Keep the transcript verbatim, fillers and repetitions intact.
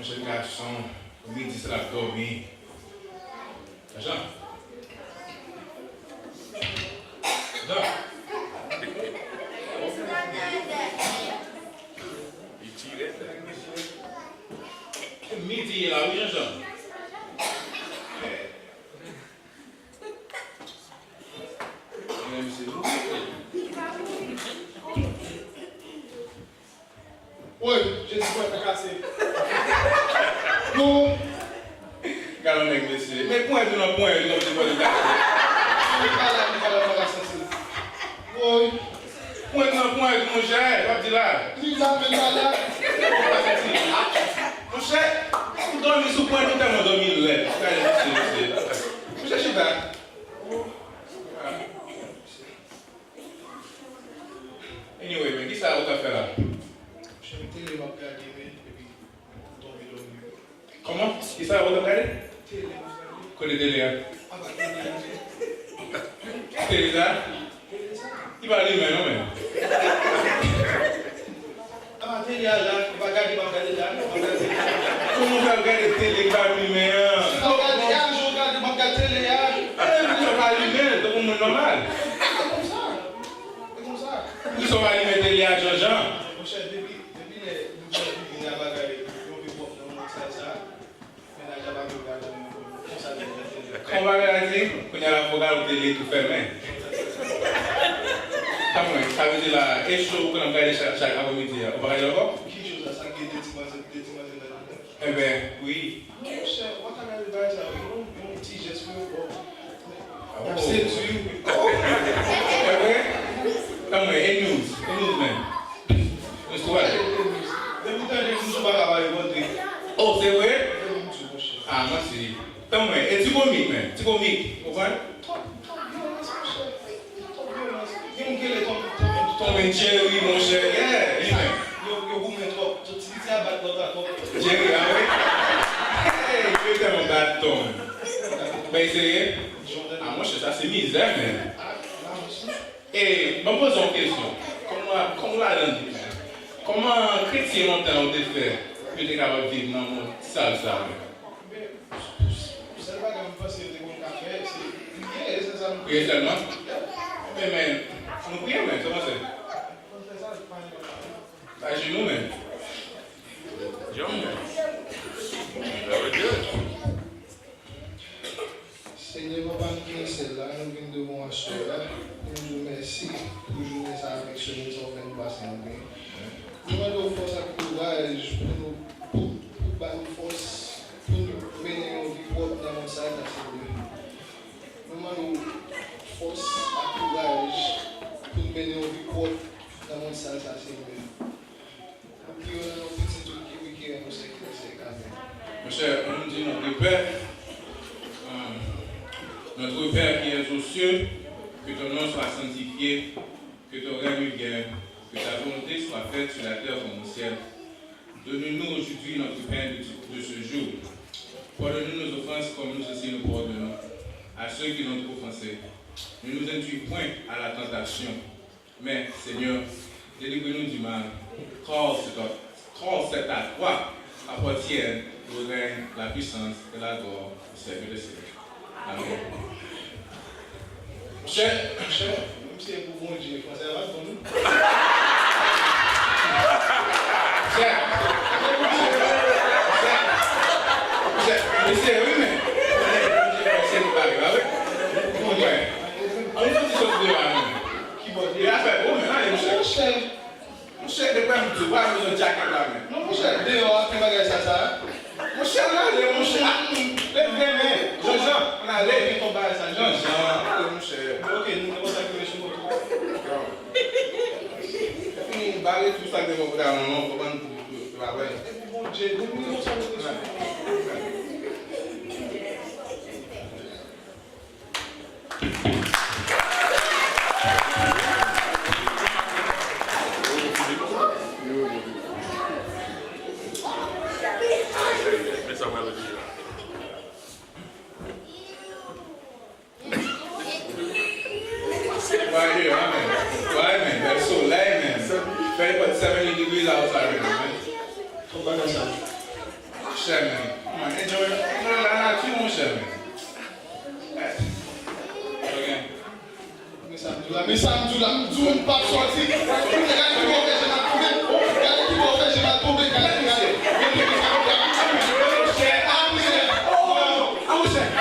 Jèn gason, midi sa l ap dòmi. Jan. Jan. Midi ye la, wi, Jan Jan. Woy, Jezi, pwen an kase. Non. Gade yon nèg, mesye. Men pwen tou nan pwen, li konn se pwen li kase. Li pa la, li pa la, pa ka santi. Woy. Pwen nan pwen tou, monchè, w ap di la. Li la, men pa la. Monchè, m dòmi sou pwen, nou tèlman dòmi lèd. Gade, mesye, mesye. Monchè, chita. Anyway, men, kisa ou t ap fè la? Monchè, tele m ap gade, men, epi m tonbe dòmi. Kòman? Kisa ou t ap gade? Tele m ap gade. Kote tele a? Apa tele a, men. Tele sa? Tele sa. Li pa limen, non, men. Apa tele a la, m pa gade, m ap gade la, m ap gade. Kòman w fè ap gade tele ki pa limen an? M ap gade a, jan w gade, m ap gade tele a. E, men sa pa limen, tankou moun nòmal. Se konsa. Se konsa. Poukisa w pa limen tele a, Jan Jan? Monchè, depi, depi lè nou pran vini a bagay, yon vye pwòp nan mond sa, sa, mennaj la pa vle gade ankò. Konsa li mete. Kòman bagay la di? Kounye a la fò gade tele tou fèmen. Sa mwen, sa vle di la, e show ou konn ap gade chak, chak apremidi a, ou pa gade ankò? Ki show sa? Sa k gen de ti manzè, de ti manzè nan Ebyen, wi. Monchè, w pa ka gade bagay sa yo, yon, yon ti jès pou yo fè. Y ap sedui w. Oh! E vre? Anmwe, e news? E news menm? News twelve? Depi w tande news, ou pa ka pa reponn. Oh, se vre? Depi m di w, monchè. Ah, mèsi. Anmwe, e ti komik menm? Ti komik, ou konprann? Twòp, twòp vyolans, monchè. Twòp vyolans. Gen moun ki rele Tom, Tom, Tom and Jerry, monchè. Yeah, li menm. Yo, yo goumen twòp. Tout ti piti a bat lòt la twòp. Jerry, a wi? Hey, yo tèlman bat Tom. Mwen eseye? Ah, monchè, sa se mizè, menm. Ah, la, monchè. E, ban m poze w yon kesyon. Kòman, kòman w ladan di, menm? Kòman kretyen lontan yo te fè pou yo te kapab viv nan mond sal sa, menm? Sèl bagay m panse yo te konn ka fè, se priye, e se sa nou priye sèlman. Men, men, nou priye, men, sa w panse? Ajenou, men. John, very good. Senyè, Papa, nou ki nan syèl la, nou vin devan w aswè a pou n di w mèsi pou jounen sa a avèk semèn sa w fè nou pase anpil. Nou mande w fòs ak kouraj pou nou, pou, pou ba nou fòs pou n mennen yon vi pwòp nan mond sa a, Senyè. Nou mande w fòs ak kouraj pou n mennen yon vi pwòp nan mond sal sa, Senyè. Nou priye w nan non pitit ou ki viv, ki règne au siècle des siècles. Amèn. Monchè, on nous dit notre Père, euh, notre Père qui es aux cieux, que ton nom soit sanctifié, que ton règne vienne, que ta volonté soit faite sur la terre comme au ciel. Donne-nous aujourd'hui notre pain de, de ce jour. Pardonne-nous nos offenses comme nous aussi nous pardonnons à ceux qui nous ont offensés. Ne nous induis point à la tentation, mais, Seigneur, délivre-nous du mal, car c'est à, car c'est à toi appartiennent le règne, la puissance et la gloire au siècle des siècles. Amèn. Monchè, monchè, menm si se pou Bondye, fransè a pa t bon, non. Monchè, monchè, monchè, monchè, mesye, wi, men. Bondye fè se nou pale, pa vre? Bondye. Ann fè ti soti deyò a, non. Ki bò? E afè bon, men, ale, monchè. Monchè. Monchè, depi m di w, pa bezwen djakèt la, men. Non, monchè, deyò a, ki bagay sa, sa? Monchè, ann ale, monchè. Leve men. Jan Jan, ann ale. Ki ton bagay sa, Jan Jan, ann ale, monchè. Ok, nou te konn sa ki rele sou moto. Fini bare tout sa k devan kòt la, non, non, fò ban nou tout, tout, tout, tout, tout. Epi Bondye, depi nou konn sa nou te sou. Why, yeah, man? Why, man? Bèl solèy, man. Fè li pran seventy degrees outside, man. Konprann sa. Chè, men. Mwen, enjoy, enjoy lanati, monchè, men. Ok. Men sa m di w la, men sa m di w la, m di w m p ap sòti. Gade ki move jan m ap tonbe. Gade ki move jan m ap tonbe. Gade, gade. Gade, gade. Chè, a, monchè. Oh, oh, monchè.